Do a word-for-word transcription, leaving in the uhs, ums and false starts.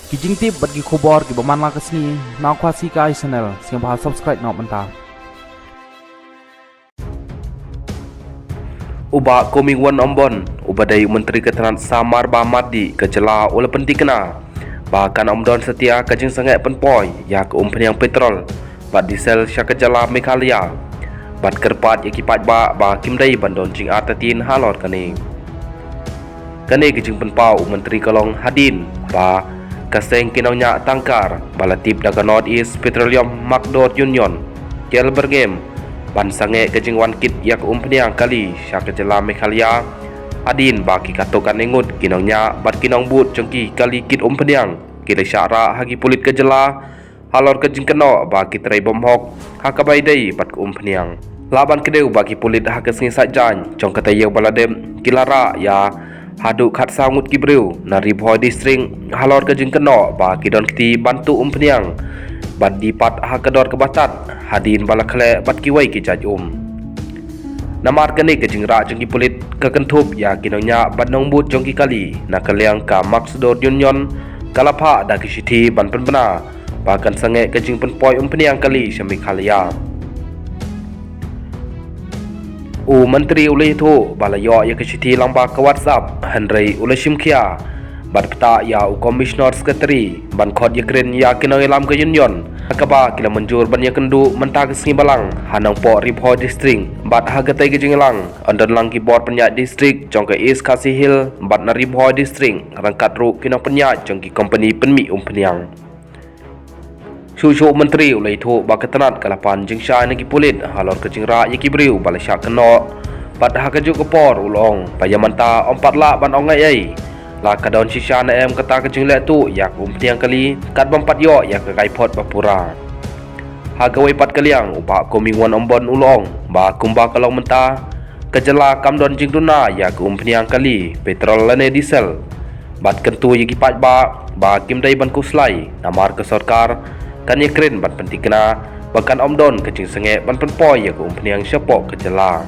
Ki jingtip bad ki khubor kiba man la ka sngi na Khasi Kai Channel, sngewbha subscribe noh mynta. U Bah Comingone Ymbon, uba dei u Myntri ka tnat samar ba mardi ka jylla, u la pyntikna ba kan ym don satia ka jingsangeh pynpoi ïa ka umphniang petrol bad diesel sha ka jylla Meghalaya, bad kyrpad ïa ki paidbah ba kim dei ban don jingartatien halor kane. Kane ka jingpynpaw u Myntri ka long hadien ba ka seng ki nongñiah tangkar ba la tip da ka North East Petroleum Marketer Union, K L Berghem, ban sangeh ka jingwan kit ïa ka umphniang kali sha ka jylla Meghalaya, hadien ba ki katto katne ngut ki nongñiah bad ki nongbud jong ki kali kit umphniang ki la shah rah ha ki pulit ka jylla halor ka jingkynnoh ba ki trei bymhok ha kaba ïadei bad ka umphniang. Lah ban kdew ba ki pulit ha ka sngi Saitjaiñ jong ka taïew ba la dep ki la rah ïa haduh khatsaw ngut ki briew na Ri Bhoi District halor ka jingkynnoh ba ki don kti ban tuh umphniang bad die pat ha ka dor kaba tad, hadien ba la khleh bad kiwei ki jait um. Namar kane ka jingrah jong ki pulit ka kynthup ïa ki nongñiah bad nongbud jong ki kali na ka liang ka Marketer Union ka la phah da ki shithi ban pynbna ba kan sangeh ka jingpynpoi umphniang kali sha Meghalaya. U Myntri u la ïathuh ba la ïoh ïa ka shithi lyngba ka WhatsApp, hynrei u la shim khia bad ktah ïa u Commissioner Secretary ban khot ïakren ïa ki nongïalam ka Union, ha kaba ki la mynjur ban ïakynduh mynta ka sngi Balang ha Nongpoh Ri Bhoi District, bad ha katei ka jingïalang yn don lang ki bor pynïaid district jong ka East Khasi Hills bad na Ri Bhoi District, ryngkat ruh ki nongpynïaid jong ki kompani pynmih umphniang. Shuh shuh u Myntri u la ïathuh ba ka tnat ka la pan jingshai na ki pulit halor ka jingrah ïa ki briew ba la shah kynnoh, bad ha kajuh ka por u la ong ba ïa mynta ym pat lah ban ong ei ei la ka don shisha ne em kata ka jingleh tuh ïa ka umphniang kali katba ym pat ïoh ïa ka kaiphod ba pura. Ha kawei pat ka liang, u Bah Comingone Ymbon u la ong ba kumba ka long mynta, ka jylla kam don jingduna ïa ka umphniang kali, petrol lane diesel, bad kyntu ïa ki paidbah ba kim dei ban khuslai namar ka sorkar kan ïakren ban pyntikna ba kan ym don ka jingsangeh ban pynpoi ïa ka umphniang shapoh ka jylla.